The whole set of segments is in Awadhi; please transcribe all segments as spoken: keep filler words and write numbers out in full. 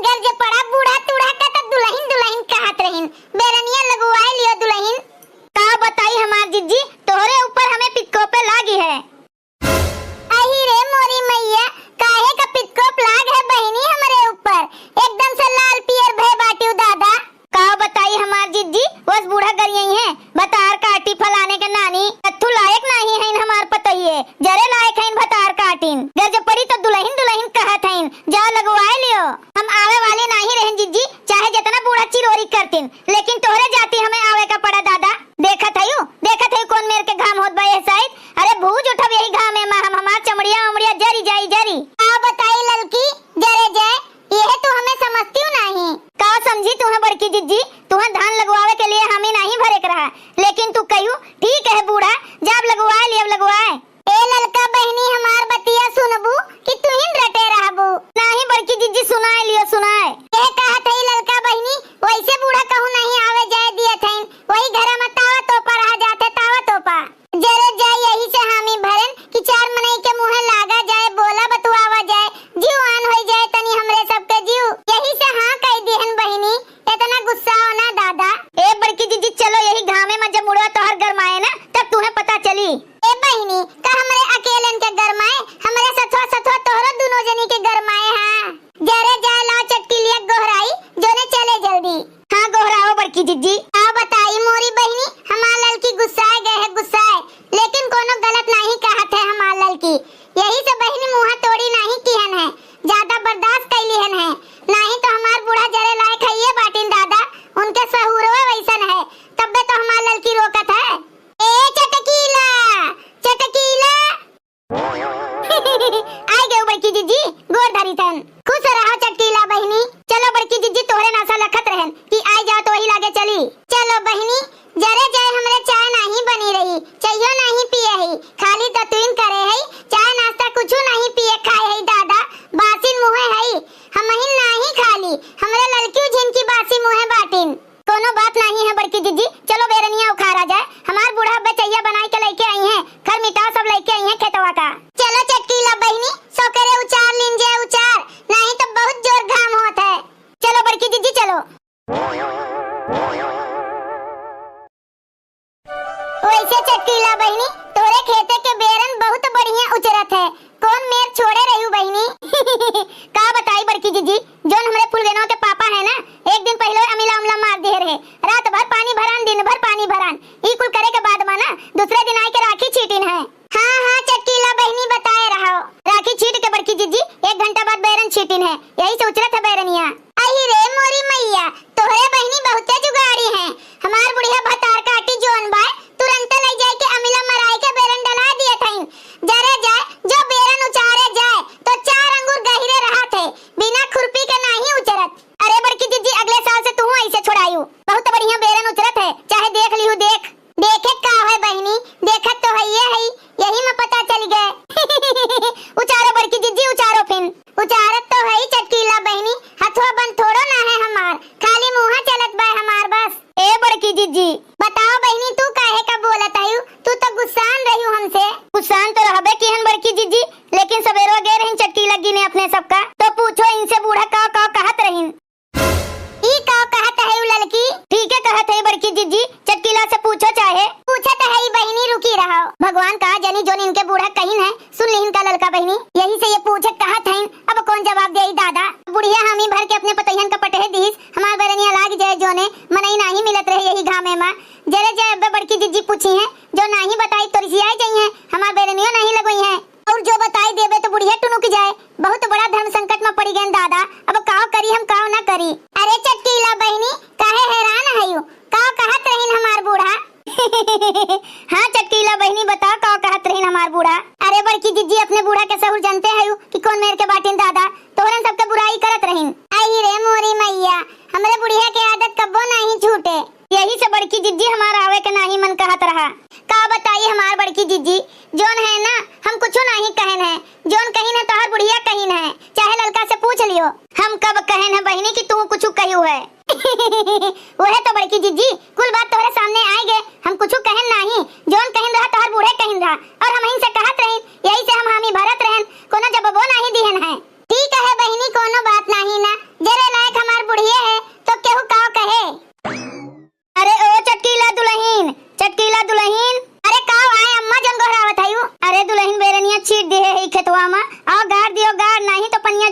गर जे पड़ा बूढ़ा तूढ़ा का, त दुलहिन दुलहिन कहत रहिन। बेरनिया लगवाए लियो दुलहिन। का बताई हमार जिज्जी, तोहरे ऊपर हमें पितकोपे लागी है। अही रे मोरी मैया, काहे का पितकोप लाग है बहिनी हमरे ऊपर? एकदम से लाल पियर भय बाटिउ दादा। का बताई हमार जिज्जी, वस बूढ़ा गरियई हैं, भतार काटी फलाने के नानी, कत्थू लायक नाहीं हइन हमार पतोहिए, जरे लायक हइन भतार काटिन। गर जे पड़ी तो दुलहिन दुलहिन कहत हइन, जा लगवाए लियो। हम आवे वाली नाहीं रहन जिज्जी, चाहे जेतना बूढ़ा चिरोरी करतिन, लेकिन तोहरे जाति हमें आवे का पड़ा दादा। देखत हयू, देखत हयू कौन मेर के घाम होत बा एह साइड। अरे भूज उठब यही घामे मा हम, हमार चमड़िया उमड़िया जरी जाई जरी। का बताई ललकी, जरे जाए, यह तू हमें समझतिउ नाहीं। का समझी तुहें बड़की जिज्जी, तुहें धान लगवावे के लिए हामी नाहीं भरे के रहा, लेकिन तू कहियो ठीक है बूढ़ा, जाब लगवाए लियब लगवाए। ए ललका बहिनी, हमार बतिया सुनबू कि तुहिन रटे रहबू? नाहीं बड़की जिज्जी, सुनाए लियो सुनाए। ए कहत हई ललका बहिनी, वैसे बूढ़ा कहूँ नाहीं आवे जाए दियत हइन, वही घर में तावा तोपा रहा जात है, तावा तोपा। जरे जाई यही से हामी भरन कि चार मनई के मुँहे लागा जाए, बोला बतुआवा जाए, जीव आन होई जाए तनी हमरे सबके जीव। यही से हाँ कही दिहन बहिनी, इतना गुस्सा हो ना दादा। ए बड़की जिज्जी, चलो यही घामे में जब मुड़वा तोहर गरमाए ना, तब तुहें पता चली। ए बहिनी, का हमरे अकेलन के गरमाए, हमरे सथवा सथवा तोहरो दुनो जनी के गरमाए हाँ। जरे जाए लाओ चटकीलिया गोहराई, जोने चले जल्दी। हाँ गोहराओ बड़की जिज्जी। आ बताई मोरी बहिनी, हमार ललकी गुस्साए गए है गुस्साए, लेकिन कोनो गलत नाहीं कहत है हमार ललकी। यही से बहिनी मुँहा तोड़ी नाहीं किहन है, ज्यादा बर्दाश्त कैलिहन है, नाहीं तो हमार बूढ़ा जरे लायक है ये बाटिन दादा, उनके सहूरवे वैसन है, तब्बे तो हमार ललकी रोकत है। ए चटकीला, चटकीला। आइ गयो बड़की जिज्जी, गोर धरी तन। खुश रहो चटकीला बहिनी। चलो बड़की जिज्जी, तोहरे नासा लखत रहन कि आइ जाओ तो वही लागे चली। चलो बहिनी, जरे जाए हमरे चाय नाहीं बनी रही, चायो नाहीं पिए है, खाली दतुइन करे है, चाय नाश्ता कुछू नाहीं पिए खाए है दादा, बासिन मुँहे है, हमहिन नाहीं खाली, हमरे ललकियो झिनकी बासी मुँहे बाटिन। कोनो बात नाहीं है बड़की जिज्जी, चलो बेरनिया उखारा जाए, हमार बूढ़ा अब्बे चइया बनाई के लइके आई हैं, खर मिटाव सब लइके आई हैं खेतवा का। चलो चटकीला बहिनी, सौकरे उचार लीन जे उचार, नाहीं तो बहुत जोर घाम होत है। चलो बड़की जिज्जी चलो। वैसे चटकीला बहिनी, तोरे खेते के बेरन बहुत बढ़िया उचरत है, कौन मेर छोड़े रहू बहिनी? का बताई बड़की जिज्जी, जौन हमरे फुलगेनवा के पापा है ना, एक दिन पहिले अमिला उमला मार दिहे रहे। रात भर पानी भरान, दिन भर पानी भरान, ई कुल करे के बाद मा ना दूसरे दिन आए के राखी छीटिन है। हाँ, हाँ, चटकीला बहिनी बताए रहो। राखी छीट के बड़की जिज्जी एक घंटा बाद बैरन छीटिन है, यही से उचरत है बैरनिया। अही रे मोरी मैया, तोहरे बहिनी बहुते जुगाड़ी है। हमार बुढ़िया भतार काटी जौन बाय, तुरंते लई जाए के अमिला मराई के बैरन डला दिए थईन। जरे जाए, जो बैरन उचारे जाए, तो चार अंगुर गहिरे रहत है, बिना खुरपी के नाहीं उचरत। अरे बड़की जिज्जी, अगले साल से तू ऐसे छोड़ायू, बहुत बढ़िया बैरन उचरत है, चाहे देख लिहू देख। देखे का है बहिनी, देखत तो हइये हई, यही में पता चल गए। उचारो बड़की जिज्जी, उचारो फिन। उचारत तो हई चटकीला बहिनी, हथवा बंद थोड़ो ना है हमार, खाली मुँहा चलत बा हमार बस। ए बड़की जिज्जी। बताओ बहिनी, तू काहे का बोलत हयू? तू तो गुस्सान रहू हमसे। गुस्सान तो रहबे किहन बड़की जिज्जी, लेकिन सबेरवा गए रहिन चटकीला गिने अपने सबका, तो पूछो इनसे बूढ़ा का का कहत रहिन। ई का कहत है उ ललकी? ठीके कहत है बड़की जिज्जी, चटकीला से पूछो चाहे। पूछत है ई बहिनी, रुकी रहो। भगवान का जनी जोन इनके बूढ़ा कहिन है, सुन लिहिन का ललका बहिनी? यही से ये पूछे कहत हैं, अब कौन जवाब देई दादा? बुढ़िया हामी भर के अपने पतोहियन का पटहे दीस, हमार बैरनिया लाग जाए जोने, मनई नाहीं मिलत रहे यही घामे मा। जरे जाए अब्बे बड़की जिज्जी पूछी हैं, जो नाहीं बताई तो रिसियाई जाई हैं, हमार बैरनियो नाहीं लगोई हैं। और जो बताई देबे तो बुढ़िया टुनुक जाए। बहुत बड़ा धर्म संकट में पड़ी गए दादा, अब काव करी हम काव ना करी। अरे चटकीला बहिनी, काहे हैरान हयू? काव कहत रहिन हमार बूढ़ा? हाँ चटकीला बहिनी, बताओ काव कहत रहिन हमार बूढ़ा? अरे बड़की जिज्जी, अपने बूढ़ा के सहूर जानते हयू कि कौन मेर के बाटिन दादा, तोहरन सबके बुराई करत रहिन। आई रे मोरी मैया, हमरे बुढ़िया के आदत कब्बो नाहीं छूटे। यही से बड़की जिज्जी हमार आवे के नाहीं मन कहत रहा। का बताई हमार बड़की जिज्जी, जोन है ना, हम कुछू नाहीं कहन है, जोन कहिन है तोहर बुढ़िया कहिन है, चाहे ललका से पूछ लियो। हम कब कहन है बहिनी कि तू कुछू कहू है? वह तो बड़की जिज्जी, कुल बात तोहरे सामने आए गे, हम कुछू कहन नाहीं, जोन कहिन रहा तोहर बूढ़े कहिन रहा, और हमहिन से कहत रहिन, यही से हम हामी भरत रहन, कोनो जवाबो नाहीं दिहन है। ठीक है बहिनी, कोनो बात नाहीं ना, जरे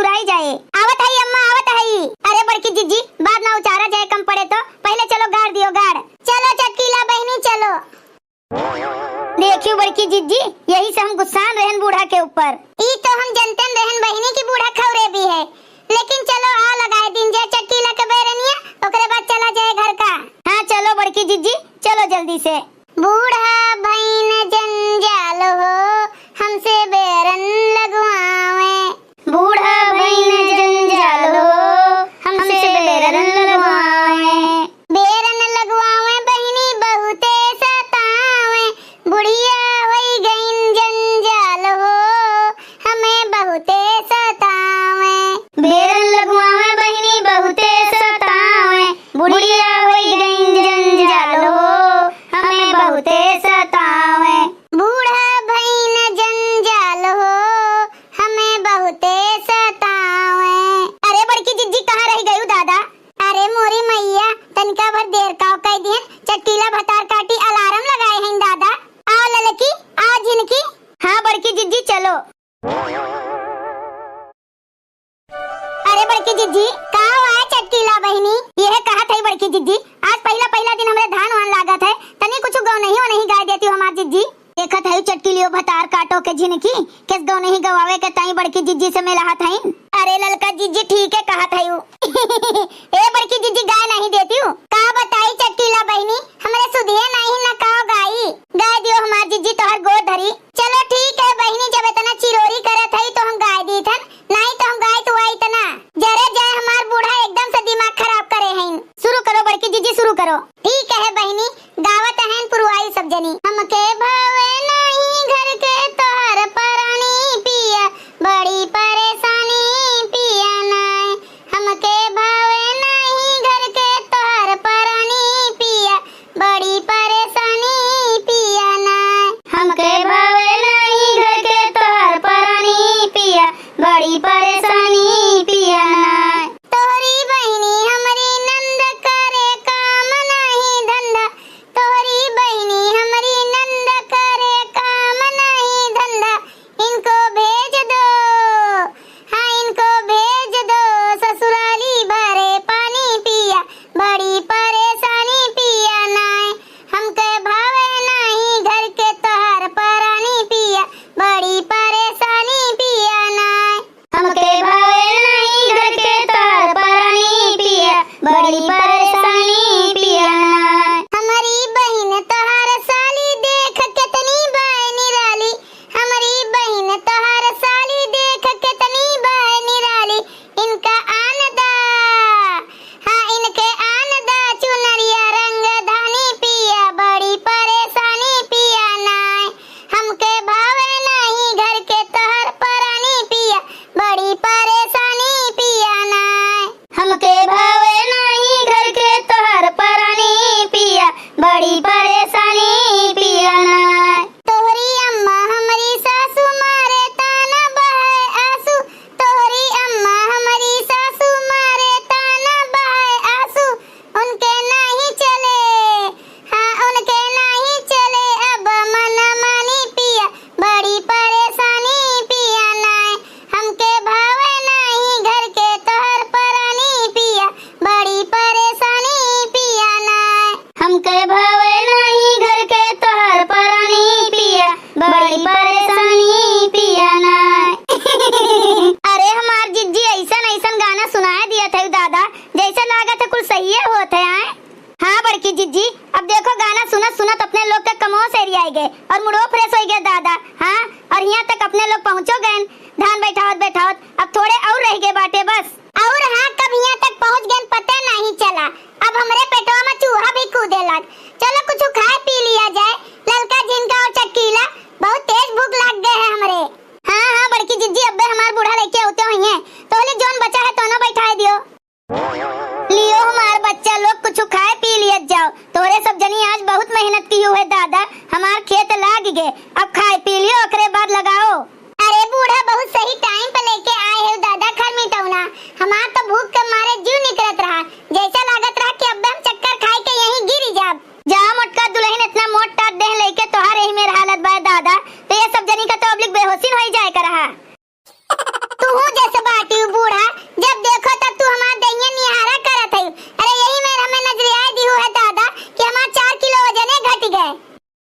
चुराई जाए। आवत हई अम्मा, आवत हई। अरे बड़की जिज्जी, बाद ना उचारा जाए, कम पड़े तो। पहिले चलो गाड़ दियो गाड़। चलो चटकीला बहिनी, चलो। देखियो बड़की जिज्जी, यही से हम गुस्सान रहन बूढ़ा के ऊपर। ई तो हम जनतन रहन बहिनी की बूढ़ा खौरे भी है, लेकिन चलो आओ लगाए दिन जाए चटकीला के बैरनिया, ओकरे बाद चला जाए घर का। हाँ चलो बड़की जिज्जी, चलो जल्दी से। बूढ़ा भइन जंजाल हो, हमसे बैरन लगवावे। बूढ़ा भइन जंजाल हो, हमसे बैरन लगवावे। बैरन लगवावे बहिनी बहुते सतावे, बुढ़िया होई गइन जंजाल हो, हमें बहुते सतावे। बैरन लगवावे बहिनी बहुते सतावे, बुढ़िया होई गइन जंजाल हो, हमें बहुते सतावे। बूढ़ा भइन जंजाल हो, हमें बहुते सतावे। अरे बड़की जिज्जी, कहाँ रह गयू दादा? अरे मोरी मैया, तनिका भर देर का कह दिहन, चटकीला भतार काटी अलार्म लगाए हैं दादा। आओ ललकी, आओ झिनकी। हाँ बड़की जिज्जी, चलो। अरे बड़की जिज्जी, का हुआ है चटकीला बहिनी? यह कहत है बड़की जिज्जी, आज पहिला पहिला दिन हमरे धान वान लागत है, तनी कुछ गौनही वनही गाय देती हो हमार जिज्जी। देखत है चटकीलियो भतार काटो के झिनकी, किस गौनही गवावे के ताई बड़की जिज्जी से मिलाहत है। अरे ललका जिज्जी ठीक है कहत है। ए बड़की जिज्जी गाय नहीं देती हूँ। का बताई चटकीला बहिनी, हमरे सुधिए नहीं न का गाई। गाय दियो हमार जिज्जी तोहर गोद धरी। चलो ठीक है बहिनी, जब इतना चिरोरी करत है तो हम गाय दीथन, नहीं तो हम गाय तुआई तना। जरे जाए हमार बूढ़ा एकदम से दिमाग खराब करे हैं। शुरू करो बड़की जिज्जी, शुरू करो। ठीक है बहिनी, गावत हैं पुरवाई सब जनी। हमके भावे नहीं घर के तोहर परानी पिया, बड़ी परेशानी पिया नाय।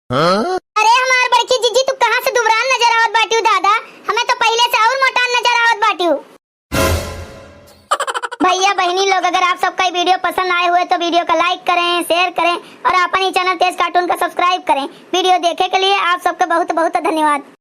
अरे हमार बड़की जीजी, तू कहाँ से दुबरान नजर आवत बाटिउ दादा? हमें तो पहिले से और मोटान नजर आवत बाटिउ। भैया बहिनी लोग, अगर आप सबका ये video पसंद आए हुए तो video का like करें, share करें और आपन ही channel तेज cartoon का subscribe करें। Video देखे के लिए आप सबका बहुत बहुत धन्यवाद।